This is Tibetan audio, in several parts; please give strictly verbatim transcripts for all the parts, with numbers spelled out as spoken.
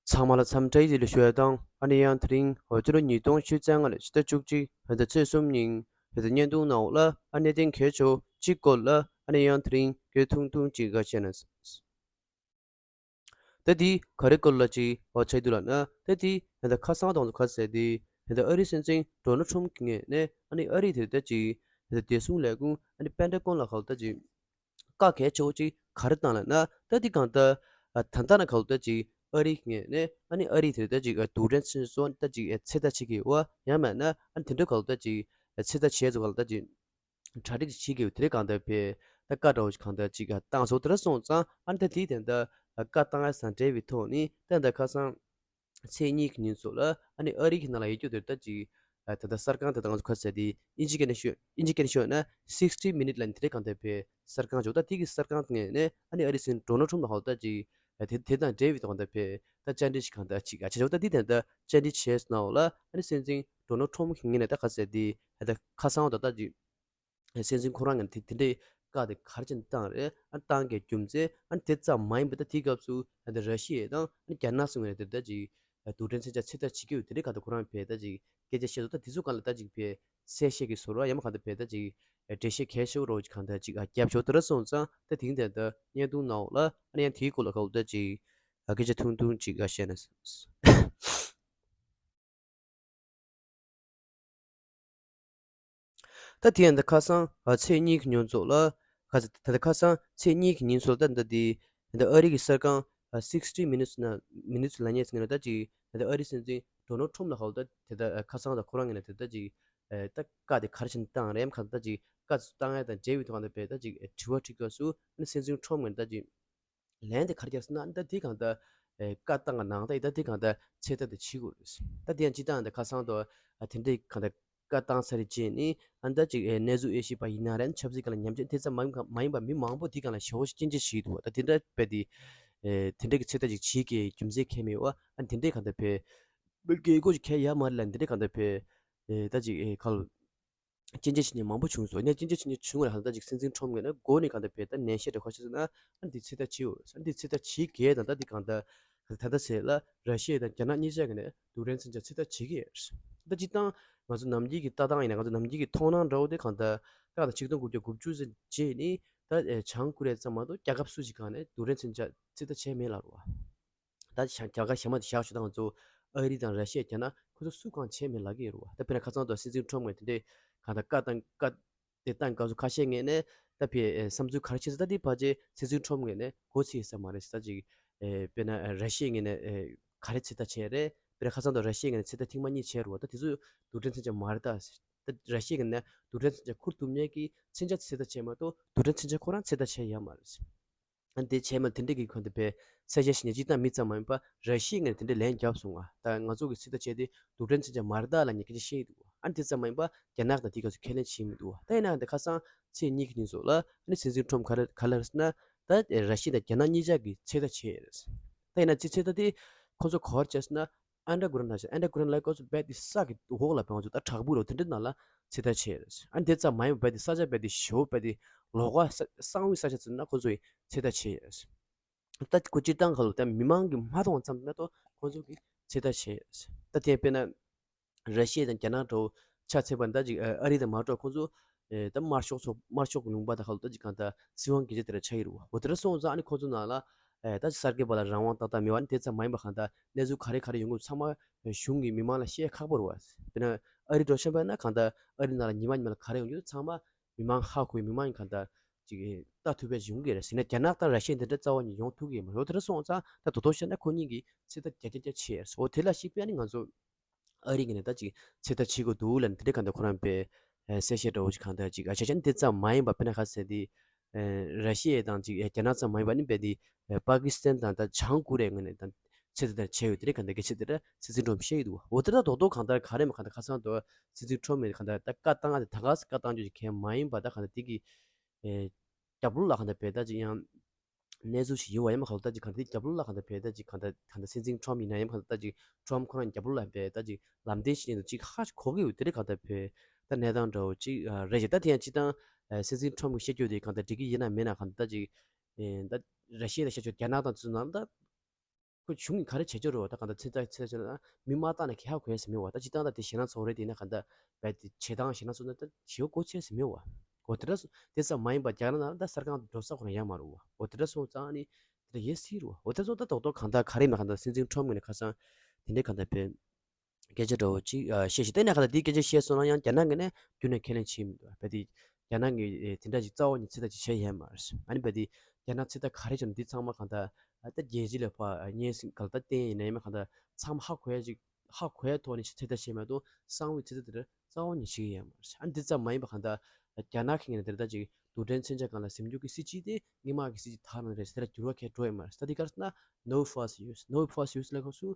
ཚང་མ་ལ་འཚམས་འདྲི་ཡིན་ལ་ཞུ་ཡ་དང་། ཨ་ནི་ཡང་དེ་རིང་འོ་ཕྱི་ལོ་ཉིས་སྟོང་ཉི་ཤུ་རྩ་ལྔ་ལོའི་ཕྱི་ཟླ་བཅུ་གཅིག་ཕྱི་ཟླ་ཚེས་གསུམ་ཉིན་ཕྱི་ཟླ་བརྙན་ཐུང་ནང་འོག་ལ་ཨ་གནད་དོན་གལ་ཆེ་བོ་གཅིག་སྐོར་ལ་ཨ་ནི་ཡང་དེ་རིང་སྐད་ཐུང་ཐུང་ཅིག་ག་བཤད་ན། ད་དེ་ག་རེ་སྐོར་ལ་ཅིག་འོ་ཆགས་འདུག་ལབ་ན། ད་དེ་ད་ལྟ་ཁ་སང་དང་ཁ་གསལ་དེ་ད་ལྟ་ཨ་རིའི་སྲིད་འཛིན་ཌོ་ནལ་ཊམ་གྱི་ངོས་ནས་ཨ་ནི་ཨ་རི་དེ་ད་ཅིག་ད་ལྟ་བདེ་སྲུང་ལས་ཁུངས་ཨ་ནི་པེན་ཊ་གོན་ལ་ག་ལ་ད་ཅིག་བཀའ་གལ་ཆེ་བོ་ཅིག་ག་རེ་བཏང་ལབ་ན། ད་འདི་གང་ལྟར་ཨ་ད་ལྟ་ན་ག་ལ་ད་ཅིག་ཨ་རིའི་ངོས་ནས་ཨ་ནི་ཨ་རི་དེ་ད་ཅིག་ཨ་རྡུལ་ཕྲན་ཚོ་ད་ཅིག་ཨ་ཚོད་ལྟ་བྱེད་ཀྱི་ཡོད་པ། ཡང་མིན་ན་ཨ་ནི་དེ་འདྲ་ག་ལ་ད་ཅིག་ཨ་ཚོད་ལྟ་བྱས་ཚོ་ག་ལ་ད་ཅིག་གྲ་སྒྲིག་བྱེད་ཀྱི་ཡོད། དེ་རིང་གང་ལྟར་བས་ད་བཀའ་འདྲ་བོ་ཅིག་གང་ལྟར་ཅིག་ཨ་བཏང་སོང་། དེ་འདྲ་སོང་ཙང་ཨ་ནི་ད་དེ་ད་ལྟ་ཨ་བཀའ་བཏང་ཡ་དང་འབྲེལ་བའི་ཐོག་ནས་ད་ལྟ་ཁ་སང་ཚེས་གཉིས་ཀྱི་ཉིན་ཚོ་ལ་ཨ་ནི་ཨ་རི་གི་ནང་ལ་ཡོད་རྒྱུ་དེ་ད་ཅིག་ཨ་ད་ལྟ་གསར་ཁང་དེ་ད་ང་ཚོ་ཁ་གསལ་དེ་དབྱིན་ཇི་སྐད་ནས་ཤོད་དབྱིན་ཇི་སྐད་ནས་ཤོད་ན་sixty minute ལབ་ནས་དེ་འདྲ་གང་ལྟར་བས་གསར་ཁང་ཅིག་ད་དེ་གི་གསར་ཁང་དེ་ངོས་ནས་ཨ་ནི་ཨ་རིའི་སྲིད་འཛིན་ཌོ་ནལ་ཊམ་ལ་ག་ལ་ད་ཅིག་ཨ་དེ་དེ་དང་འབྲེལ་བའི་ཐོག་ད་བས་ད་བཅར་འདྲི་ཞིག་གང་ལྟར་ཅིག་ཨ་བྱས་ཆོག་ད་དེ་ད་ལྟ་བཅར་འདྲི་བྱས་ནའོ་ལ་ཨ་ནི་སྲིད་འཛིན་ཌོ་ནལ་ཊམ་གི་ངོས་ནས་ད་ཁ་གསལ་དེ་ད་ལྟ་ཁ་སང་ད་ད་ཅིག་སྲིད་འཛིན་ཁོ་རང་ངོས་ནས་དེ་དེ་འདྲའི་བཀའ་དེ་ག་རེ་བྱས་ནས་བཏང་རེད། ཨ་བཏང་གི་རྒྱུ་མཚན་ཨ་དེ་ཙམ་མ་ཡིན་པ་ད་དེའི་སྐབས་སུ་ཨ་ད་ར་ཤི་ཡ་དང་ཨ་རྒྱ་ནག་སོགས་ངོས་ནས་དེ་ད་ཅིག་རྡུལ་ཕྲན་མཚོན་ཆ་ཚོད་ལྟ་བྱེད་ཀྱི་ཡོད། དེ་འདྲའི་ག་ད་ཁོ་རང་བས་ད་ཅིག་སྐད་ཆ་བཤད་སོང་། ད་དེ་ཚོ་ག་ལ་ད་ཅིག་བས་གསལ་བཤད་ཀྱི་བཟོ་འདྲ་ཡང་མིན་གང་ལྟར་བས་ད་ཅིག་འགྲེལ་བཤད་གལ་ཆེ་བོ་རོ་ཅིག་གང་ལྟར་ཅིག་ཨ་རྒྱབ་ཆོག་དེ་འདྲ་སོང་ཙང་ད་དེང་དེ་ད་བརྙན་ཐུང་ནང་འོག་ལ་ཨ་ནི་ཡང་དེའི་སྐོར་ལ་ག་ལ་ད་ཅིག་ཨ་སྐད་ཆ་ཐུང་ཐུང་ཅིག་ཨ་བཤད་ན། ད་དེ་ཡང་ད་ཁ་སང་ཨ་ཚེས་གཉིས་ཀྱི་ཉིན་ཚོ་ལ་ཁ་ད་ད་ཁ་སང་ཚེས་གཉིས་ཀྱི་ཉིན་ཚོ་ལ་ད་ད་དེ་ད་ཨ་རི་གི་གསར་ཁང་ཨ་sixty minutes ན་minutes ལབ་མཁན་ཟེར་མཁན་ལ་ད་ཅིག་ད་ཨ་རི་སྲིད་འཛིན་ཌོ་ནལ་ཊམ་ལ་ག་ལ་ད་དེ་ད་ཁ་སང་ད་ཁོ་རང་ངོས་ནས་དེ་ད་ཅིག་ད་བཀའ་དེ་ག་རེ་བྱས་ནས་བཏང་རེད། གང་ད་ཅིག་བཀའ་བཏང་ཡ་དང་འབྲེལ་བའི་ཐོག་ནས་བས་ད་ཅིག་དྲི་བ་དྲི་སྐབས་སུ་སྲིད་འཛིན་ཊམ་ངོས་ནས་ད་ཅིག་ལན་དེ་ག་རེ་བརྒྱབ་ཟེར་ན། ད་དེ་གང་ལྟར་ཨེ་བཀའ་བཏང་གི་ནང་ད་ད་དེ་གང་ལྟར་ཚོད་ལྟ་དེ་བྱེད་དགོས་རེད། ད་དེ་ཡང་སྤྱིར་བཏང་ད་ཁ་སང་དུ་ཨ་དེ་འདྲའི་གང་ལྟར་བཀའ་བཏང་ཚར་རྗེས་ནས་ཨ་ད་ཅིག་ཨེ་གནས་ཚུལ་ཨེ་ཤེས་པ་ཡིན་ན་རེད། ཆབ་སྲིད་སྒང་ལ་ཉམས་ཆག་དེ་ཙམ་མ་ཡིན་ག་མ་ཡིན་པ་མི་མང་པོ་དེ་སྒང་ལ་ཞེ་པོ་ཞིག་སྐྱོན་བརྗོད་བྱེད་ཀྱི་འདུག་ད་དེ་འདྲ་བས་དེ་ཨེ་དེ་འདྲའི་གི་ཚོད་ལྟ་ཅིག་བྱེད་ཀྱི་རྒྱུ་མཚན་གང་ཡང་མེད་པ། ཨ་དེ་འདྲའི་གང་ལྟར་བས་བོད་སྐད་སྒོ་ཞིག་གང་ཡང་ཡོད་མ་རེད་ལ། དེ་འདྲའི་གང་ལྟར་བས་ཨེ་ད་ཅིག་ཨེ་ག་ལ། སྐྱོན་བརྗོད་བྱེད་མཁན་མང་པོ་བྱུང་སོང་། ཡིན་ནའི་སྐྱོན་བརྗོད་བྱེད་མཁན་བྱུང་བ་ལ་ཧ་ད་ཅིག་སྲིད་འཛིན་ཊམ་ངོས་ནས་འགོ་ནས་གང་ལྟར་བས་ད་ནན་བཤད་འདྲ་ཁ་ཤས་ཟེར་ན་ཨ་འདི་ཚོད་ལྟ་བྱེད་འོ་ཨ་འདི་ཚོད་ལྟ་བྱེད་དགོས་དང་། ད་འདི་གང་ལྟར་ད་ད་ཟེར་ལ་ར་ཤི་ཡ་དང་རྒྱ་ནག་གཉིས་ཆ་གི་ནས་རྡུལ་ཕྲན་མཚོན་ཆ་ཚོད་ལྟ་བྱེད་ཀྱི་ཡོད། ད་སྤྱིར་བཏང་ང་ཚོ་ནམ་རྒྱུན་གྱི་ལྟ་སྟངས་ཡིན་ན་ང་ཚོ་ནམ་རྒྱུན་གྱི་མཐོང་སྣང་འདྲ་བོ་དེ་གང་ལྟར་ད་གང་ལྟར་ཆིག་སྟོང་དགུ་བརྒྱ་དགུ་བཅུ་ཙམ་རྗེས་ནས་ད་ཨེ་བྱང་ཀོ་རི་ཡ་ཙམ་མ་གཏོགས་རྒྱལ་ཁབ་སུ་ཞིག་གང་ནས་རྡུལ་ཕྲན་མཚོན་ཆ་ཚོད་ལྟ་བྱས་མེད་ལབ་རེད་བ། ད་ཞང་རྒྱ་གར་གཞན་མ་དེ་བཞག་ཆོག་ད་ང་ཚོ་ཨ་རི་དང་ར་ཤི་ཡ་རྒྱ་ནག་ཁོ་ཚོ་སུ་གང་བྱས་མེད་ལབ་ཀྱི་ཡོད་རེད་བ། ད་དཔེར་ན་ཁ་སང་དུ་སྲིད་འཛིན་ཊམ་ངོས་དེ་འདྲའི་གང་ལྟར་བཀའ་བཏང་བཀའ་དེ་བཏང་སྐབས་སུ་ཁ་ཤས་ངོས་ནས་ད་ཕའི་ཨེ་བསམ་ཚུལ་ག་རེ་བྱས་ཟེར། ད་དེ་ཕལ་ཆེར་སྲིད་འཛིན་ཊམ་ངོས་ནས་གོ་ཚིག་ས་མ་རེད་ཟེར། ད་ཅིག་ཨེ་དཔེར་ན་ཨེ་ར་ཤི་ཡ་ངོས་ནས་ཨེ་ག་རེ་ཚོད་ལྟ་བྱས་རེད། དཔེར་ན་ཁ་སང་དུ་ར་ཤི་ཡ་ངོས་ནས་ཚོད་ལྟ་ཐེངས་མ་གཉིས་བྱས་རེད་བ། ད་དེ་ཚོ་རྡུལ་ཕྲན་མཚོན་ཆ་མ་རེད་ད་ཟེར། ད་ར་ཤི་ཡ་ངོས་ནས་རྡུལ་ཕྲན་མཚོན་ཆ་ཁུར་ཐུབ་མཁན་གྱི་མཚོན་ཆ་ཚོད་ལྟ་བྱས་མ་གཏོགས་རྡུལ་ཕྲན་མཚོན་ཆ་ཁོ་རང་ཚོད་ལྟ་བྱས་ཡོད་མ་རེད། ཨ་དེ་བྱས་མ་དེ་འདྲ་གི་ཁོ་འདི་བས་གསལ་བཤད་ཞུ་ནས་སྤྱིར་བཏང་མི་ཙམ་མ་ཡིན་པ་ར་ཤི་ཡ་ངོས་ནས་དེ་འདྲ་ལན་བརྒྱབ་སོང་བ། ད་ང་ཚོ་གི་ཚོད་ལྟ་བྱས་ཏེ་རྡུལ་ཕྲན་མཚོན་ཆ་མ་རེད་ད་ལབ་ནས་སྐད་ཆ་བཤད་ཀྱི་འདུག་ཨ་དེ་ཙམ་མ་ཡིན་པ་རྒྱ་ནག་དང་དེ་ག་ཚོད་ཁས་ལེན་བྱེད་མི་འདུག་ད་ཡིན་ན་འདི་ཁ་སང་ཚེས་གཉིས་ཀྱི་ཉིན་སོགས་ལ་ཨ་ནི་སྲིད་འཛིན་ཁྲོམ་ག་ལ་ག་ལ་རེད་ཟེར་ན། ད་ར་ཤི་ཡ་དང་རྒྱ་ནག་གཉིས་ཆ་གི་ཚོད་ལྟ་བྱས་ཡོད་རེད། ད་ཡིན་ན་ཚེ་ཚོད་ལྟ་དེ་ཁོ་ཚོ་ག་བར་བྱས་ཟེར་ན། ཨན་ཌར་གྷ་རའུན་ཌ་ལ་ཤ་ཨན་ཌར་གྷ་རའུན་ཌ་ལ་ཁོ་ཚོ་རྦད་དེ་ས་གི་འོག་ལ་བོད་ཚོ་ད་བྲག་ཕུག་རོ་དེ་འདྲའི་ནང་ལ་ཚོད་ལྟ་བྱས་ཡོད་རེད། ཨ་དེ་ཙམ་མ་ཡིན་པ་རྦད་དེ་ས་ཆ་རྦད་དེ་ཞེ་པོ་རྦད་དེ་ལོགས་ཀ་ས་གསང་བའི་ས་ཆ་ཚོ་ན་ཁོ་ཚོ་ཡི་ཚོད་ལྟ་བྱས་ཡོད་རེད། ད་ཁོ་སྤྱིར་བཏང་ཁ་ལོ་ད་མི་མང་གི་མ་མཐོང་ཙམ་མ་གཏོགས་ཁོ་ཚོ་གི་ཚོད་ལྟ་བྱས་ཡོད་རེད། ད་དེ་དཔེར་ན་ར་ཤི་ཡ་དང་རྒྱ་ནག་འདྲ་བོ་ཆ་ཚད་པ་ད་ཅིག་ཨ་རི་དང་མ་འདྲ་བ་ཁོ་ཚོ་ཨེ་ད་དམར་ཤོག་ཚོ་དམར་ཤོག་གི་ལུང་པ་དང་ཁ་ལོ་ད་ཅིག་གང་ལྟར་སྲིད་དབང་སྒེར་གཅོད་དེ་འདྲ་ཆགས་ཀྱི་རེད་བ། འོ་དེ་འདྲ་སོང་ཙང་ཨ་ནི་ཁོ་ཚོ་ནང་ལ་ཨེ་ད་ཅིག་གསར་འགོད་པ་ལ་རང་དབང་ཏག་ཏག་མེད་པ། ཨ་ནི་དེ་ཙམ་མ་ཡིན་པ་གང་ལྟར་གནས་ཚུལ་ག་རེ་ག་རེ་ཡོང་གི་ཚང་མ་ཨེ་གཞུང་གི་མི་མང་ལ་བཤད་ཁག་པོ་རེད་བ། དཔེར་ན་ཨ་རི་འགྲོ་བཞིན་པ་ན་གང་ལྟར་ཨ་རི་ནང་ལ་ཉི་མ་ཉི་མ་ལ་ག་རེ་ཡོང་རྒྱུ་ཚང་མ་མི་མང་ཧ་གོ་བའི་མི་མང་གང་ལྟར་ཅིག་ཨེ་ལྟ་ཐུབ་པ་ཞིག་ཡོང་གི་རེད་ཟེར་ན། རྒྱ་ནག་དང་ར་ཤི་ཡ་འདི་འདྲ་རྩ་བ་ཉིད་ཡོང་ཐུབ་ཀྱི་མ་རེད། འོ་དེ་འདྲ་སོང་ཙང་ད་དོ་དོ་བཤད་ན་ཁོ་གཉིས་ཀྱིས་ཚོད་ལྟ་བརྒྱ་ཆ་བརྒྱ་བྱས་ཡོད་རེད། འོ་དེ་ལ་གཞིགས་པས་ཨ་ནི་ང་ཚོ་ཨ་རི་གི་ནས་ད་ཅིག་ཚོད་ལྟ་བྱེད་དགོས་འདུག་ལབ་ནས་དེ་འདྲ་གང་ལྟར་ཁོ་རང་པའི་ཨེ་གསལ་བཤད་འདྲ་བོ་ཅིག་གང་ལྟར་ཅིག་ཨ་ཆ་ཆ་ནི་དེ་ཙམ་མ་ཡིན་པ། དཔེར་ན་ཁ་ཟེར་དེ་ཨེ་ར་ཤི་ཡ་དང་ཅིག་ཨེ་རྒྱ་ནག་ཙམ་མ་ཡིན་པ་ནི་དཔེ་དེ་ཨེ་པ་ཀི་སི་ཐན་དང་ད་བྱང་ཀོ་རི་ཡའི་ངོས་ནས་ད་ཚོད་ལྟ་བྱས་ཡོད། དེ་འདྲ་གང་ལྟར་སྐད་ཆ་དེ་འདྲ་སྲིད་འཛིན་ཁྲོམ་བཤད་ཀྱི་འདུག་འོ་དེ་འདྲ་རྡོག་རྡོག་གང་ལྟར་ག་རེ་མ་གང་ལྟར་ཁ་སང་དུ་སྲིད་འཛིན་ཁྲོམ་མེད་གང་ལྟར་ད་བཀའ་བཏང་ཨ་དེ་ད་ག་སེ་བཀའ་བཏང་རྒྱུ་ཅིག་གང་མ་ཡིན་པ། ད་གང་ལྟར་དེ་གི་ཨེ་རྒྱབ་ལོགས་ལ་གང་ལྟར་བས་ད་ཅིག་ཡང་གནས་ཚུལ་ཞིག་ཡོད་པ་ཡིན་པ་གང་ལྟར་ད་ཅིག་གང་ལྟར་རྒྱབ་ལོགས་ལ་གང་ལྟར་བས་ད་ཅིག་གང་ལྟར་གང་ལྟར་སྲིད་འཛིན་ཁྲོམ་ཡིན་ན་ཡང་གང་ལྟར་ད་ཅིག་ཁྲོམ་ཁོ་རང་རྒྱབ་ལོགས་ལ་བས་ད་ཅིག་ལམ་སྟོན་བྱེད་མཁན་དུ་ཅིག་ཧ་ཅིག་གོ་གི་ཡོད། དེ་འདྲ་གང་ལྟར་བས་ད་གནས་སྟངས་འདྲ་བོ་ཅིག་རེད་ཅིག་ད་དེ་ཡང་སྤྱིར་བཏང་སྲིད་འཛིན་ཁྲོམ་གྱི་བཤད་རྒྱུ་དེ་གང་ལྟར་འགྲིག་གི་ཡིན་ན་མིན་ན་གང་ལྟར་ད་ཅིག་ད་ར་ཤི་ཡ་ལ་བཤད་རྒྱུ་རྒྱ་ནག་དང་དེ་ཚོ་ནང་ད། ཁོ་གཞུང་གིས་ག་རེ་བྱེད་ཆོག་རེད་བ། ད་གང་ལྟར་ཚེ་ཐར་ཚེ་ཐར་བྱས་ན་མི་མ་བཏང་ནས་ག་ཧ་གོ་ཡ་ཟེར་མེད་བ། ད་སྤྱིར་བཏང་ད་དེ་ཞེད་སྣང་ཚ་བོ་རེད། དེ་ན་གང་ལྟར་བས་དེ་བྱེད་སྟངས་ཞེད་སྣང་ཚ་བོ་ན་ད་ཞེ་པོ་གོ་ཆོད་ཟེར་མེད་བ། འོ་དེ་འདྲ་སོང་དེ་ཙམ་མ་ཡིན་པ་རྒྱ་ནག་ནང་ད་གསར་ཁང་འགྲོ་ས་ཁོ་རང་ཡོད་མ་རེད་བ། འོ་དེ་འདྲ་སོང་ཙང་ཨ་ནི་དེ་འདྲ་ཡོད་སྲིད་རེད་བ། འོ་དེ་སོང་ད་རྡོག་རྡོག་གང་ལྟར་ག་རེ་མེད་གང་ལྟར་སྲིད་འཛིན་ཁྲོམ་ངོས་ནས་ཁ་སང་དེ་འདྲའི་གང་ལྟར་བས། སྐད་ཆ་འདྲ་བོ་ཅིག་ཨ་བཤད་ཤིག་ད་ནས་གང་ལྟར་འདི་སྐད་ཆ་བཤད་སོང་ན་ཡང་རྒྱ་ནག་གི་ནས་རྒྱུན་ནས་ཁས་ལེན་བྱེད་མི་འདུག་བས་དེ་རྒྱ་ནག་གི་ཨེ་དེ་འདྲ་ཅིག་རྩ་བ་ནས་ཚོད་ལྟ་ཅིག་བྱས་ཡོད་མ་རེད། ཨ་ནི་བས་དེ་རྒྱ་ནག་ཚོད་ལྟ་ག་རེ་བྱས་ན་འདི་ཚང་མ་གང་ལྟར་ཨ་ད་རྒྱལ་སྤྱི་ལ་ཕར་ཉན་སྲིད་གང་ལྟར་བསྟན་ཡིན་ན་ཡང་མ་གང་ལྟར་ཚང་མ་ཧ་གོ་ཡ་ཅིག་ཧ་གོ་ཡ་ཐོག་ནས་ཚོད་ལྟ་བྱས་མ་གཏོགས་གསང་བའི་ཚོད་ལྟ་དེ་འདྲ་རྩ་བ་ནས་བྱེད་ཀྱི་ཡོད་མ་རེད། ཨ་ནི་འདི་ཙམ་མ་ཡིན་པ་གང་ལྟར་རྒྱ་ནག་གི་ངོས་ནས་དེ་འདྲ་ཅིག་རྡུལ་ཕྲན་མཚོན་ཆ་སྒང་ལ་ཟིན་རྒྱུ་གི་སྲིད་ཇུས་དེ་སྔོན་མ་གི་སྲིད་ཇུས་དག་ནང་རེད་ཟེར་འགྱུར་བ་གང་ཡང་འགྲོ་ཡོད་མ་རེད། ད་འདི་ག་རེ་ཟེར་ན་no fuss use, no fuss use ལབ་སྐབས་སུ་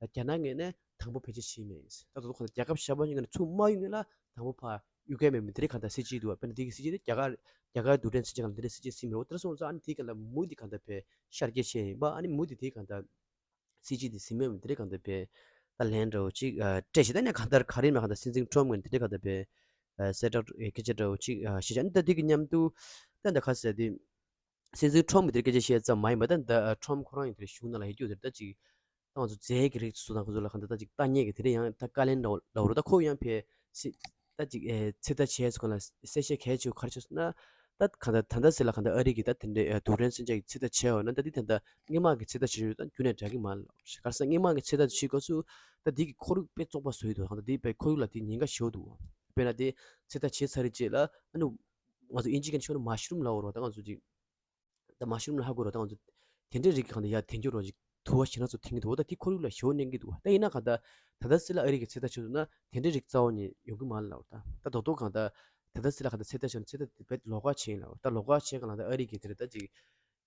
རྒྱ་ནག་ངོས་ནས་དང་པོ་བེད་སྤྱོད་བྱས་མེད། ད་དུང་ཁོ་རྒྱལ་ཁབ་གཞན་པ་གཉིས་ཀ་ནས་ཚུར་མ་གཡུག་ནས་ལ་དང་པོ་ཕར་གཡུག་མཁན་མེད་མི་དེ་རིགས་གང་ལྟར་སྲིད་ཇུས་འདུག་བ། དཔེར་ན་དེ་གི་སྲིད་ཇུས་དེ་རྒྱ་གར་རྒྱ་གར་རྡུལ་ཕྲན་མཚོན་ཆ་སྒང་ལ་དེ་འདྲའི་སྲིད་ཇུས་ཟིན་མི་རེད། འོ་དེ་འདྲ་སོང་ཙང་ཨ་ནི་དེ་ག་ལ་མུ་དེ་གང་ལྟར་བས་ཤར་སྐྱེད་བྱས་ཡིན་པ། ཨ་ནི་མུ་དེ་དེ་གང་ལྟར་སྲིད་ཇུས་དེ་ཟིན་མེད་མི་དེ་རིགས་གང་ལྟར་བས་ད་ལན་འདྲ་བོ་ཅིག་ཨ་སྤྲད་བྱས། ད་ནས་གང་ལྟར་ག་རེ་མེད་གང་ལྟར་སྲིད་འཛིན་ཁྲོམ་ངོས་ནས་དེ་འདྲའི་གང་ལྟར་བས་ཨ་གསལ་བསྒྲགས་ཨེ་སྐད་ཆ་འདྲ་བོ་ཅིག་ཨ་བཤད་བྱས། ཨ་ནི་ད་དེ་གི་མཉམ་དུ་ད་ད་ག་ཟེར་དེ་སྲིད་འཛིན་ཁྲོམ་གྱི་དེར་སྐད་ཆ་བཤད་ཙམ་མ་ཡིན་པ། ད་ད་ཁྲོམ་ཁོ་རང་ཡང་དེར་གཞུང་ནང་ལ་ཡོད་རྒྱུ་དེར་ད་ཅིག་ཏང་ཚོ་རྫས་ཀྱི་རིགས་སུ་དང་ཁོ་ཚོ་ལ་གང་ལྟར་ད་ཅིག་ལྟ་ཉན་གྱི་དེ་རེད། ཡང་ད་བཀའ་ལན་འདྲ་བོ་ལབ་རོགས། ད་ཁོ་ཡང་ཕེ་སི་ད་ཅིག་ཨེ་ཚོད་ལྟ་བྱས་ཚོ་གང་ལ་གསལ་བཤད་གལ་ཆེ་བོ་ག་རེ་བྱས་སོང་ན། ད་གང་ལྟར་ད་ལྟ་ཟེར་ལ་གང་ལྟར་ཨ་རི་གི་ད་དེ་འདྲའི་ཨེ་རྡུལ་ཕྲན་མཚོན་ཆ་གི་ཚོད་ལྟ་བྱས་ཡོད་ན་ད་འདི་ད་ལྟ་སྔོན་མ་གི་ཚོད་ལྟ་བྱས་ཡོད་ད་རྒྱུན་ནས་འདྲ་གི་མ་རེད་ལབ་རེད། ག་རེ་ཟེར་ན་སྔོན་མ་གི་ཚོད་ལྟ་བྱེད་སྐབས་སུ་ད་འདི་གི་ཁོར་ཡུག་དཔེ་བཙོག་པ་བཟོ་ཡི་འདུག། གང་ལྟར་འདི་དཔེ་ཁོར་ཡུག་ལ་འདི་ཉེན་ཁ་ཞེ་པོ་འདུག། དཔེར་ན་འདི་ཚོད་ལྟ་བྱས་ཚར་རེད་རྗེས་ལ་ཨ་ནི་ང་ཚོ་དབྱིན་ཇི་སྐད་ནས་ཤོད་ན་མ་ཤི་རུམ་ལབ་རོགས། ད་ང་ཚོ་ཅིག་ད་མ་ཤི་རུམ་ལ་ཧ་གོ་རོགས། ད་ང་ཚོ་དེ་འདྲའི་རིགས་ཀྱི་གང་ལྟར་ཡར་འཐེན་རྒྱུ་རོགས་ཅིག་དུ་བ་ཞེ་དྲག་ཚོ་འཐེན་གྱི་འདུག། འོ་ད་དེ་ཁོར་ཡུག་ལ་ཞེ་པོ་གནོད་ཀྱི་འདུག། ད་ཡིན་ན་གང་ལྟར་ད་ལྟ་སྲིད་ལ་ཨ་རི་གི་ཚོད་ལྟ་བྱེད་འདུག་ན་དེ་འདྲའི་རིགས་རྩ་བ་ནས་ཡོང་གི་མ་རེད་ལབ། ད་ད་རྡོག་རྡོག་གང་ལྟར་ད་ལྟ་སྲིད་ལ་གང་ལྟར་ཚོད་ལྟ་བྱེད་ན་ཚོད་ལྟ་དེ་བས་ལོགས་ཀ་བྱེད་ཡིན་ལབ། ད་ལོགས་ཀ་བྱེད་གང་ལ་ད་ཨ་རི་གི་དེ་རེད། ད་ཅིག་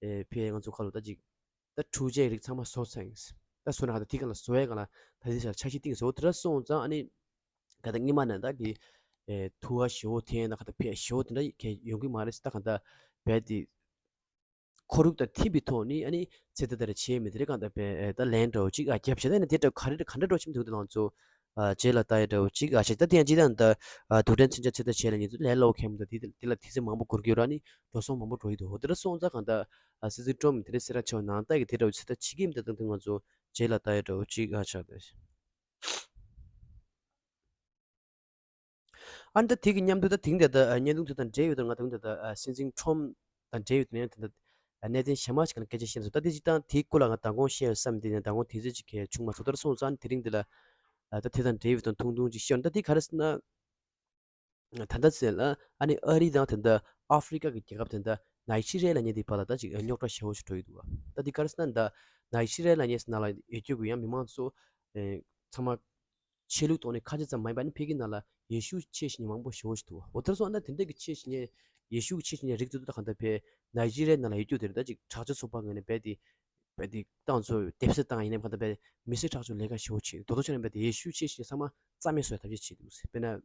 ཨེ་ཕེ་ང་ཚོ་ཁ་ལོ་ད་ཅིག་ད་འཕྲུལ་ཆས་རིགས་ཚང་མ་བཟོ་ཚར་ཡིན། ད་བཟོ་ན་གང་ལྟར་དེ་གང་ལ་བཟོ་ཡ་གང་ལ་ད་དེ་ཆ་ལ་འཆར་གཞི་བཏིང་བཟོ་དེ་འདྲ་སོང་ཙང་ཨ་ནི། ག་ད་སྔོན་མ་ནས་ད་གི་ཨེ་དུ་བ་ཞེ་པོ་འཐེན་ན་ག་ད་ཕེ་ཞེ་པོ་དེ་འདྲ་གས་ཡོང་གི་མ་རེད། ད་ག་ད་བས་དེ་ཁོར་ཡུག་དང་མཐུན་པའི་ཐོག་ནས་ཨ་ནི་ཚེ་ད་ད་རེ་བྱས་མི་དེ་རེད། གང་ད་བས་ཨེ་ད་ལན་འདྲ་བོ་ཅིག་ཨ་རྒྱབ་བྱས། ད་ནི་དེ་འདྲ་ག་རེ་ག་འདྲ་འགྲོ་ཆེན་འདུག་དེ་ང་ཚོ་ཨ་རྗེས་ལ་ལྟ་ཡ་འདྲ་བོ་ཅིག་ཨ་བྱས། ད་དེ་ཡང་ཅི་ད་ད་ཨ་རྡུལ་ཕྲན་མཚོན་ཆ་ཚེ་ད་བྱས་ལ་ཉིན་ཚོ་ལས་སླ་བོ་ཁེམ་ད་དེ་དེ་ལ་དུས་ཚོད་མང་པོ་འགོར་གྱི་ཡོད་ར། ནི་འགྲོ་སོང་མང་པོ་འགྲོ་ཡི་འདུག། འོ་དེ་འདྲ་སོང་ཙང་གང་ད་ཨ་སྲིད་འཛིན་ཁྲོམ་དེ་རེད་ཟེར་ར་ཆོག་ནང་ལྟ་གི་དེ་འདྲ་བོ་ཚེ་ད་བྱེད་ཀྱི་མི་ད་ད་ང་ཚོ་རྗེས་ལ་ལྟ་ཡ་འདྲ་བོ་ཅིག་ཨ་ཆགས་ད། ཨ་ནི་ད་དེ་གི་མཉམ་དུ་ད་དེང་དེ་ད་བརྙན་ཐུང་དེ་དང་འབྲེལ་ཡོད་དུ་ང་དང་དེ་ད་སྲིད་འཛིན་ཁྲོམ་དང་འབྲེལ་ཡོད་དུ་ནས་དེ་ད་གནད་དོན་གཞན་མ་ཞིག་ལ་སྐད་ཆ་བཤད་སོང་། ད་དེ་ཅིག་དང་དེའི་སྐོར་ལ་ང་མདང་དགོང་བཤད་ཡོད་བསམ། དེ་ནས་མདང་དགོང་དུས་ཚོད་ཅིག་གས་བྱུང་མ་སོང་། ད་སོང་ཙང་དེ་རིང་འདི་ལ་ད་དེ་དང་འབྲེལ་ཡོད་དུ་ཐུང་ཐུང་ཅིག་བཤད་ཡོང་། ད་དེ་ག་རེ་ཟེར་ན། ད་ལྟ་ཟེར་ལ་ཨ་ནི་ཨ་རི་དང་དེ་འདྲ་ཨ་ཧྥི་རི་ཀ་གི་རྒྱལ་ཁབ་དེ་འདྲ་ནཱི་ཇི་རི་ཡ་ལབ་མཁན་དེའི་བར་ལ་ད་ཅིག་རྙོག་དྲ་ཞེ་པོ་ཞིག་འགྲོ་ཡི་འདུག་བ། ད་འདི་ག་རེ་ཟེར་ན་ད་ནཱི་ཇི་རི་ཡ་ལབ་མཁན་ནང་ལ་ཡོད་རྒྱུ་གི་ཡང་མི་མང་ཚོ་ཨེ་ཚང་མ་ཆོས་ལུགས་ཐོག་ནས་ཁ་ཆེ་ཙམ་མ་ཡིན་པ་ནི་ཕ་གི་ནང་ལ་ཡེ་ཤུ་ཆོས་བྱེད་མཁན་མང་པོ་ཞེ་པོ་ཞིག་འདུག་བ། འོ་དེར་སོང་ན་དེ་འདྲ་གི་ཆོས་བྱེད་མཁན་ཡེ་ཤུ་གི་ཆོས་བྱེད་མཁན་རིགས་ཚོ་ད་གང་ལྟར་བས་ནཱི་ཇི་རི་ཡ་ནང་ལ་ཡོད་རྒྱུ་དེ་རེད། ད་ཅིག་དྲག་སྤྱོད་ཚོགས་པ་ངོས་ནས་རྦད་དེ་རྦད་དེ་ཏང་ཚོ་སྡེབ་གསོད་བཏང་ཡིན་ནའི་གང་ལྟར་རྦད་མི་གསོད་ཁྲག་སྦྱོར་ལས་ཀ་ཞེ་པོ་བྱེད། དོ་དོ་ཆ་ནས་རྦད་དེ་ཡེ་ཤུ་ཆོས་བྱེད་མཁན་ཚང་མ་རྩ་མེད་བཟོ་ཡ་ཐབས་ཤེས་བྱེད་འདུག་ཟེར། དཔེར་ན།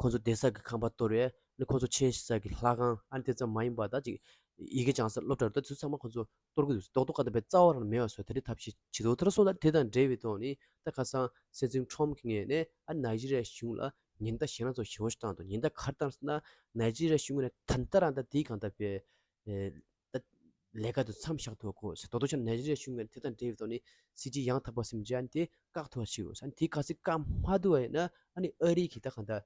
ཁོང་ཚོ་བསྡད་ས་གི་ཁང་པ་གཏོར་ཡས། ཨ་ནི་ཁོང་ཚོ་ཆོས་བྱེད་ས་གི་ལྷ་ཁང་། ཨ་ནི་དེ་ཙམ་མ་ཡིན་པ་ད་ཅིག་ཡི་གེ་སྦྱང་ས་སློབ་གྲྭ་རུ་ད་དེ་ཚོ་ཚང་མ་ཁོང་ཚོ་གཏོར་གི་འདུག། རྡོག་རྡོག་ག་ད་པའི་རྩ་བ་རང་མེད་པ་བཟོ་དེ་འདྲའི་ཐབས་ཤེས་བྱེད་འདུག། དེ་ཚོ་ད་དེ་དང་འབྲེལ་བའི་ཐོག་ནས་ད་ཁ་སང་སྲིད་འཛིན་ཁྲོམ་གྱི་ངོས་ནས་ཨ་ནི་ནཱི་ཇི་རི་ཡ་གཞུང་ལ་ཉེན་བརྡ་ཞེད་སྣང་ཚོ་ཞེ་པོ་ཞིག་བཏང་འདུག། ཉེན་བརྡ་ག་རེ་བཏང་ཟེར་ན། ནཱི་ཇི་རི་ཡ་གཞུང་ངོས་ནས་ད་ལྟ་རང་ད་དེའི་གང་ད་པའི་ཨེ། ད་ལས་ཀ་དེ་མཚམས་བཞག་ཐུབ་དགོས་ཟེར། རྡོག་རྡོག་ཆ་ནས་ནཱི་ཇི་རི་ཡ་གཞུང་ངོས་དེ་དང་འབྲེལ་བའི་ཐོག་ནས་སྲིད་ཇུས་ཡང་དག་པ་ཟིན་བྱས་ཨ་ནི་དེ་བཀག་ཐུབ་པ་བྱེད་དགོས་ཟེར། ཨ་ནི་དེ་གལ་སྲིད་བཀག་མ་ཐུབ་པ་ཡིན་ན་ཨ་ནི་ཨ་རི་གིས་ད་གང་ལྟར་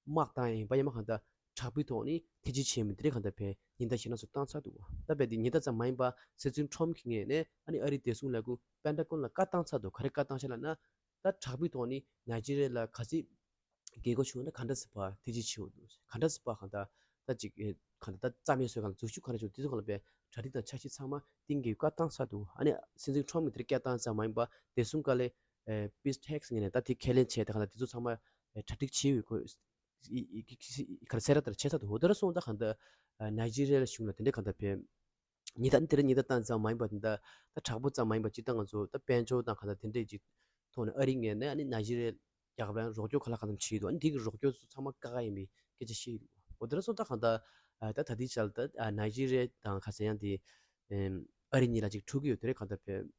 དམག་བཏང་ཡིན་པ་ཡིན་ན་གང་ལྟར་དྲག་པོའི་ཐོག་ནས་ཐེ་ཇུས་བྱེད་མི་དེ་རིགས་གང་ལྟར་བས་ཉེན་བརྡ་ཞེད་སྣང་ཚོ་བཏང་ཚར་འདུག་བ། ད་བས་དེ་ཉེན་བརྡ་ཙམ་མ་ཡིན་པ་སྲིད་འཛིན་ཁྲོམ་གྱི་ངོས་ནས་ཨ་ནི་ཨ་རིའི་བདེ་སྲུང་ལས་ཁུངས་པེན་ཊ་གོན་ལ་བཀའ་བཏང་ཚར་འདུག། ག་རེ་བཀའ་བཏང་ཤག་ལབ་ན། ད་དྲག་པོའི་ཐོག་ནས་ནཱི་ཇི་རི་ཡ་ལ་གལ་སྲིད། རྒྱལ་སྒོ་ཕྱེ་ན་ག་འདྲ་སེ་ཕར་ཐེ་ཇུས་བྱེད་འོ་འདུག། ག་འདྲ་སེ་ཕར་གང་ལྟར་ད་ཅིག་ཨེ་གང་ལྟར་ད་རྩ་མེད་བཟོས་གང་ལ་འཛུལ་ཞུགས་ག་འདྲ་བྱེད་འོ་དེ་ཚོ་གང་ལ་བས་གྲ་སྒྲིག་དང་འཆར་གཞི་ཚང་མ་གཏིང་གི་བཀའ་བཏང་ཚར་འདུག། ཨ་ནི་སྲིད་འཛིན་ཁྲོམ་གྱི་དེར་བཀའ་བཏང་ཙམ་མ་ཡིན་པ་བདེ་སྲུང་བཀའ་བློན་ཨེ་པིས་ཐེགས་ངོས་ནས་ད་དེ་ཁས་ལེན་བྱས་ད་གང་ལྟར་དེ་ཚོ་ཚང་མ་ཨེ་གྲ་སྒྲིག་བྱས་ཡོད་གོ། ཨི་ཨི་ག་རེ་ཟེར་ར་ལྟར་བྱས་ཚར་འདུག། འོ་དེ་འདྲ་སོང་ད་གང་ལྟར་ཨ་ནཱི་ཇི་རི་ཡ་གཞུང་ལ་དེ་འདྲ་གང་ལྟར་བས། ཉེན་བརྡ་འདིར་ཉེན་བརྡ་བཏང་ཙམ་མ་ཡིན་པ་འདི་འདྲ་ད་དྲག་པོ་ཙམ་མ་ཡིན་པ་སྤྱིར་བཏང་ང་ཚོ་ད་དཔལ་འབྱོར་དང་གང་ལྟར་དེ་འདྲས་ཅིག་ཐོག་ནས་ཨ་རིའི་ངོས་ནས་ཨ་ནི་ནཱི་ཇི་རི་ཡ་རྒྱལ་ཁབ་ལ་རོགས་སྐྱོར་ག་ལ་གང་འཚམ་བྱས་འདུག། ཨ་ནི་དེ་གི་རོགས་སྐྱོར་ཚོ་ཚང་མ་བཀག་ཡ་ཡིན་པའི་སྐད་ཆ་བཤད་ཡོད་འདུག། འོ་དེ་འདྲ་སོང་ད་གང་ལྟར་ད་ད་ལྟའི་ཆར་ད་ནཱི་ཇི་རི་ཡ་དང་ག་ཟེར་ཡང་དེ་ཨ་རི་གཉིས་ལ་ཅིག་འཁྲུག་གི་ཡོད་དེ་རེད། གང་ལྟར་བས།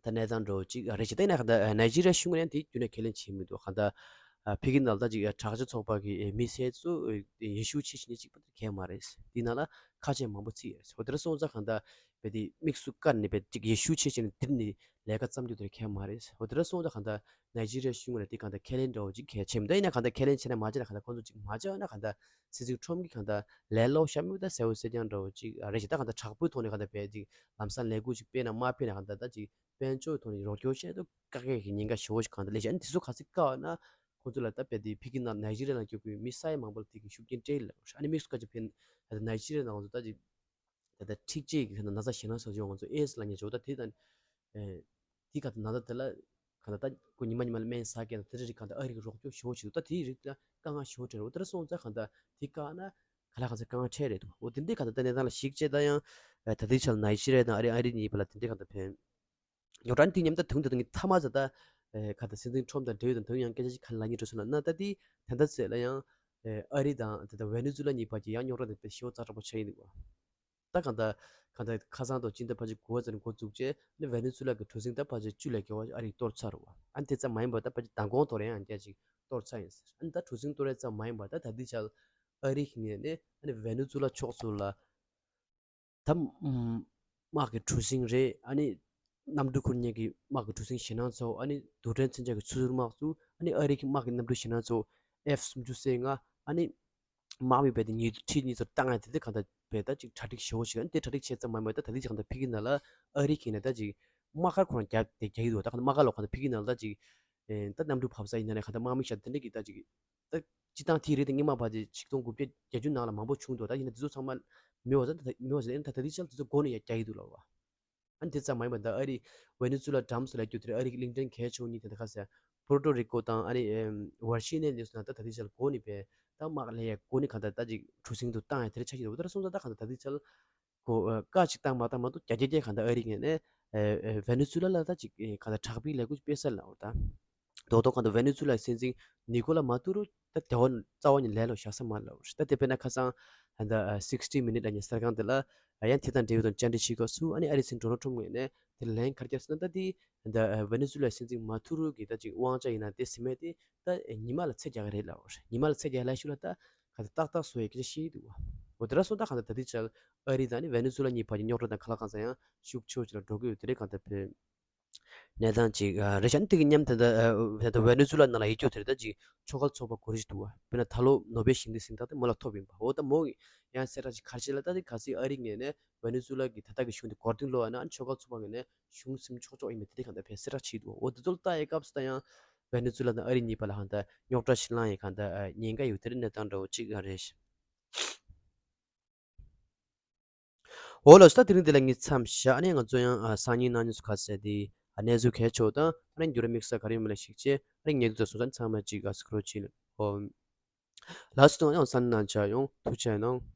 ད་གནས་སྟངས་འདྲ་བོ་ཅིག་རེད་ཤག། ད་ཡིན་ན་གང་ལྟར་ནཱི་ཇི་རི་ཡ་གཞུང་ནས་དེ་རྒྱུན་ནས་ཁས་ལེན་བྱེད་མི་འདུག། གང་ལྟར་ཕ་གི་ནང་ད་ཅིག་དྲག་ཆས་ཚོགས་པ་གི་མི་སེར་ཚོ་ཡེ་ཤུ་ཆོས་བྱེད་མཁན་གཅིག་པ་དེ་གང་ཡང་མ་རེད། དེ་ནང་ལ་ཁ་ཆེ་མང་པོ་ཚུད་ཡོད་རེད། འོ་དེ་འདྲ་སོང་ཙང་གང་ལྟར་ བས་དེ་དམིགས་སུ་བཀར་ནས་བས་ཅིག་ཡེ་ཤུ་ཆེ་ཆེ་ནས་དེར་ནས་ལས་ཀ་བརྩམས་རྒྱུ་དེར་ཁྱད་མ་རེད། འོ་དེ་འདྲ་སོང་ཙང་གང་ལྟར་ནའི་ཇི་རི་ཡ་གཞུང་ལ་དེ་གང་ལྟར་ཁས་ལེན་འདྲ་བོ་ཅིག་གལ་ཆེ་མི་འདུག་ཡིན་ན་གང་ལྟར་ཁས་ལེན་བྱས་ན་མ་བྱས་ན་གང་ལྟར་ཁོང་ཚོ་ཅིག་མ་བྱས་ན་གང་ལྟར་སྲིད་འཛིན་ཁྲོམ་གྱི་གང་ལྟར་ལས་སླ་བོ་བཤད་མི་འདུག་ད་གསལ་བོ་གསལ་རྐྱང་འདྲ་བོ་ཅིག་རེད་ཤག་ད་གང་ལྟར་དྲག་པོའི་ཐོག་ནས་གང་ལྟར་བས་ཅིག་ལམ་སང་ལས་འགུལ་ཅིག་སྤེལ་ན་མ་སྤེལ་ན་གང་ལྟར་ད་ཅིག་དཔལ་འབྱོར་ཐོག་ནས་རོགས་སྐྱོར་བྱས་ཏེ་དཀའ་ངལ་གྱི་ཉེན་ཁ་ཞེ་པོ་ཞིག་གང་ལྟར་སླེབས་ཤག་ཨ་ནི་དེ་ཚོ་ག་ཚོད་བཀག་ན་ཁོང་ཚོ་ལ་ད་དཔེ་དེ་ཕ་གི་ནང་ནའི་ཇི་རི་ཡ་ནང་སྐྱོད་དགོས་མི་ས་ཡ་མང་པོ་ལ་དེ་གི་ཤུགས་རྐྱེན་སྤྲད་ལབ་ཤག་ཨ་ནི་དམིགས་སུ་བཀར་ཅིག་ཕན་ད་ནའི་ཇི་རི་ཡ་ནང་ཚོ་ད་ཅིག་ད་ལྟ་འཁྲིག་སྤྱོད་ཀྱི་ན་ཚ་ཞེད་སྣང་ཟ་ཡོང་ང་ཚོ་ཨེ་ཨེ་སི་ལབ་མཁན་ཅིག་ད་དེ་དང་དེ་ག་ད་ན་ཚ་དེ་ལ་ག་ད་ད་ཁོ་ཉི་མ་ཉི་མ་ལ་སྨན་ཟ་མཁན་དང་དེ་འདྲ་རིགས་ག་ད་ཨ་རི་གི་རོགས་སྐྱོར་ཞེ་པོ་ཅིག་འདུག་ད་དེའི་རིགས་ལ་དཀའ་ངལ་ཞེ་པོ་འཕྲད་རེད། འོ་དེ་འདྲ་སོང་ཙང་ག་ད་དེ་བཀག་ན་ག་ལ་ག་ཚོད་དཀའ་ངལ་འཕྲད་རེད་འདུག་འོ་དེ་འདྲའི་ག་ད་ད་གནས་སྟངས་ལ་གཞིགས་བྱས་ད་ཡང་ད་ལྟའི་ཆར་ནའི་ཇི་རི་ཡ་དང་ཨ་རི་ཨ་རི་གཉིས་བར་ལ་དེ་འདྲའི་ག་ད་ཕན། རྙོག་དྲ་དེ་མཉམ་དུ་དུང་དུ་དུང་གི་མཐའ་མ་ཟ་ད་ཁ་ད་སྲིད་འཛིན་ཁྲོམ་དང་འབྲེལ་ཡོད་དང་དུང་ཡང་སྐད་ཆ་ཅིག་ཁ་ལ་ཉིན་འགྲོ་སོང་ལ་ན་ད་དེ་ད་ལྟ་ཚེ་ལ་ཡང་ཨ་རི་དང་ད་ད་ཝེ་ནེ་ཛུ་ལ་གཉིས་བར་གྱི་ཡང་རྙོག་དྲ་དེ་དཔེ་ཞེ་པོ་ཛ་དྲག་པོ་ཆགས་ཡིན་འདུག་བ། ད་གང་ད་གང་ད་ཁ་སང་དང་སྤྱི་ཟླ་ཕལ་ཆེར་དགུ་པ་ཙམ་འགོ་བཙུགས་རྗེས་ནི་ཝེ་ནེ་ཛུ་ལ་གི་གྲུ་གཟིངས་ད་ཕལ་ཆེར་བཅུ་ལས་བརྒལ་བ་ཨ་རིས་གཏོར་ཚར་རེད་བ། ཨ་ནི་དེ་ཙམ་མ་ཡིན་པར་ད་ཕལ་ཆེར་མདང་དགོང་དོ་རེད་ཡང་བསྐྱར་ཅིག་གཏོར་ཚར་ཡིན་ཟེར། ཨ་ནི་ད་གྲུ་གཟིངས་གཏོར་ཡས་ཙམ་མ་ཡིན་པར་ད་ད་ལྟའི་ཆར་ཨ་རི་གི་ངོས་ནས་ཨ་ནི་ཝེ་ནེ་ཛུ་ལ་ཕྱོགས་སུ་ལ། ད་དམག་གི་གྲུ་གཟིངས་རེད། ཨ་ནི་གནམ་གྲུ་ཁུར་མཁན་གྱི་དམག་གི་གྲུ་གཟིངས་ཞེད་སྣང་ཚ་བོ། ཨ་ནི་རྡུལ་ཕྲན་མཚོན་ཆ་གི་ཆུ་ཟུར་དམག་ཚོ། ཨ་ནི་ཨ་རི་གི་དམག་གི་གནམ་གྲུ་ཞེད་སྣང་ཚ་བོ་ཨེཕ་སུམ་ཅུ་སོ་ལྔ། ཨ་ནི་དམག་མི་བས་ཏེ་ཉིས་ཁྲི་གཉིས་ཚོར་བཏང་ཡ་དེ་ཚོ་གང་ལྟར་བས་ད་ཅིག་གྲ་སྒྲིག་ཞེ་པོ་ཞིག་ཨ་ནི་དེ་གྲ་སྒྲིག་བྱས་ཙམ་མ་ཡིན་པར་ད་ད་ལྟའི་ཆར་གང་ལྟར་ཕ་གི་ནང་ལ་ཨ་རི་གི་ནས་ད་ཅིག་དམག་སྒར་ཁོ་རང་རྒྱབ་དེ་རྒྱག་གི་འདུག་ད་གང་ལྟར་དམག་སྒར་ལ་གང་ལྟར་ཕ་གི་ནང་ལ་ད་ཅིག་ཨེ་ད་གནམ་གྲུ་བབས་ས་ཡིན་ན་ནས་གང་ལྟར་དམག་མི་ཤ་དེ་འདྲ་གི་ད་ཅིག་ད་སྤྱི་བཏང་དེའི་རིགས་དེ་སྔོན་མ་བར་དེ་ཆིག་སྟོང་དགུ་བརྒྱ་བརྒྱད་ཅུ་ནང་ལ་མང་པོ་བྱུང་འདུག་ད་ཡིན་ན་དེ་ཚོ་ཚང་མ་མི་བ་ཟ་མི་བ་ཟ་ཡིན་ད་ད་ལྟའི་ཆར་དེ་ཚོ་སྒོ་ནས་ཡ་རྒྱག་གི་འདུག་ལབ་བ། ཨ་ནི་དེ་ཙམ་མ་ཡིན་པ་ད་ཨ་རི་ཝེ་ནེ་ཛུ་ལ་ཌམ་སུ་ལབ་རྒྱུ་དེ་རེད། ཨ་རི་གི་གླིང་ཕྲན་གལ་ཆེ་བོ་གཉིས་དེ་འདྲ་ཁ་ཟེར་པོ་ཊོ་རི་ཀོ་དང་ཨ་ནི་ཝར་ཤི་ནི་ལས་སུ་ན་ད་ད་ལྟའི་ཆར་སྒོ་ནས་པས་ད་དམག་ལས་ཡ་སྒོ་ནས་གང་ལྟར་ད་ཅིག་གྲུ་གཟིངས་དུ་བཏང་ཡ་དེ་འདྲ་ཆགས་ཀྱི་འདུག་ད་སོང་ཙང་ད་གང་ལྟར་ད་ལྟའི་ཆར་གོ་ཨ་བཀའ་ཅིག་བཏང་མ་བཏང་མ་གཏོགས་རྒྱ་རྒྱ་རྒྱ་གང་ལྟར་ཨ་རི་ངོས་ནས་ཨེ་ཨེ་ཝེ་ནེ་ཛུ་ལ་ལ་ད་ཅིག་ཨེ་གང་ལྟར་དྲག་པོའི་ལས་འགུལ་སྤེལ་ས་ལ་འོ་ད་རྡོག་རྡོག་གང་ལྟར་ཝེ་ནེ་ཛུ་ལའི་སྲིད་འཛིན་ནི་ཀོ་ལ་མ་ཏུ་རོ་ད་དེ་བ་རྩ་བ་ཉིད་ལས་ལོ་བཞག་ས་མ་ལ་འོ་ད་དེ་དཔེར་ན་ཁ་སང་ད་ཨ་སིག་སི་ཊི་མི་ནིཊ་ལ་ཉེ་གསར་ཁང་དེ་ལ་ཡང་དེ་དང་འབྲེལ་ཡོད་དང་བཅར་འདྲི་བྱེད་སྐབས་སུ་ཨ་ནི་ཨ་རི་སྲིད་འཛིན་ཌོ་ནལ་ཊམ་ངོས་ནས་དེ་ལན་ག་རེ་བརྒྱབ་ཟེར་ན་ད་དེ་ད་ཨ་ཝེ་ནེ་ཛུ་ལའི་སྲིད་འཛིན་མ་ཏུ་རོ་གི་ད་ཅིག་དབང་ཆ་ཡིན་ན་དེ་ཟིན་མེད་དེ། ད་ཉི་མ་ལ་ཚད་རྒྱག་གི་རེད་ལབ་པ་རེད། ཉི་མ་ལ་ཚད་རྒྱག་ལབ་ཤུགས་ལ་ད་ག་ཚོད་ཏག་ཏག་བཟོ་ཡི་སྐད་ཆ་བཤད་ཀྱི་འདུག་བ། འོ་དེ་འདྲ་སོང་ད་གང་ལྟར་ད་ལྟའི་ཆར་ཨ་རི་དང་ནི་ཝེ་ནེ་ཛུ་ལ་གཉིས་བར་གྱི་རྙོག་དྲ་དང་ག་ལ་གང་ཚང་ཡང་ཤུགས་ཆེ་བོ་ཅིག་ལ་འགྲོ་གི་ཡོད། དེ་རེད་གང་ལྟར་བོད་གནས་སྟངས་ཅིག་ཨ་རེད་ཤག་ཨ་ནི་དེ་གི་མཉམ་དུ་ད་ལྟ་ཨ་ད་ལྟ་ཝེ་ནེ་ཛུ་ལ་ནང་ལ་ཡོད་རྒྱུ་དེ་རེད། ད་ཅིག་ཆོལ་ཁ་ཚོགས་པ་གོ་རིམ་ཞིག་འདུག་བ། དཔེར་ན་ད་ལོ་ནོ་བེལ་ཞི་བདེའི་གཟེངས་རྟགས་དེ་མོ་ལ་ཐོབ་ཡིན་པ། འོ་ད་མོ་ཡང་གསལ་བསྒྲགས་ཅིག་ག་རེ་བྱས་ལ་ད་དེ་ག་ཚོད་ཨ་རི་ངོས་ནས་ཝེ་ནེ་ཛུ་ལ་གི་ད་ལྟ་གི་གཞུང་དེ་འགོར་འདུག་ལོ་ཨ་ན་ཨ་ནི་ཆོལ་ཁ་ཚོགས་པ་ངོས་ནས་གཞུང་ཟིན་ཆོག་ཆོག་ཡིན་མིན་དེ་འདྲ་གང་ལྟར་བས་གསལ་བསྒྲགས་བྱས་འདུག་འོ་དེ་ཚོ་ལ་ལྟ་ཡི་སྐབས་སུ་ད་ཡང་ཝེ་ནེ་ཛུ་ལ་དང་ཨ་རི་གཉིས་བར་ལ་གང་ལྟར་རྙོག་དྲ་ཞིག་ལངས་ཡི་གང་ལྟར་ཉེན་ཁ་ཡོད། དེ་རིང་གནས་སྟངས་འདྲ་བོ་གཅིག་ཡང་རེད། འོ་ལགས་སོ། ད་དེ་རིང་འདི་ལ་ངས་མཚམས་བཞག་ནས་ང་ཚོ་ཡང་སང་ཉིན་གནངས་ཉིན་སུ་ཁ་གསལ་དེ་གནས་ཚུལ་གལ་ཆེ་བ་དང་ཨ་རི་འགྱུར་བ་དམིགས་བསལ་ག་རེ་ཡོད་མེད་ལ་གཞིགས་བྱས་ཨ་རི་ཉེ་དུ་ཚོ་སོང་ཙང་ཚང་མ་གཅིག་ཨ་སུ་ཁྲོ་ཆེ་ལ་འོ། ལགས་སོ། ཡང་སང་ཉིན་ཆ་ཡོང་ཐུགས་རྗེ་གནང་།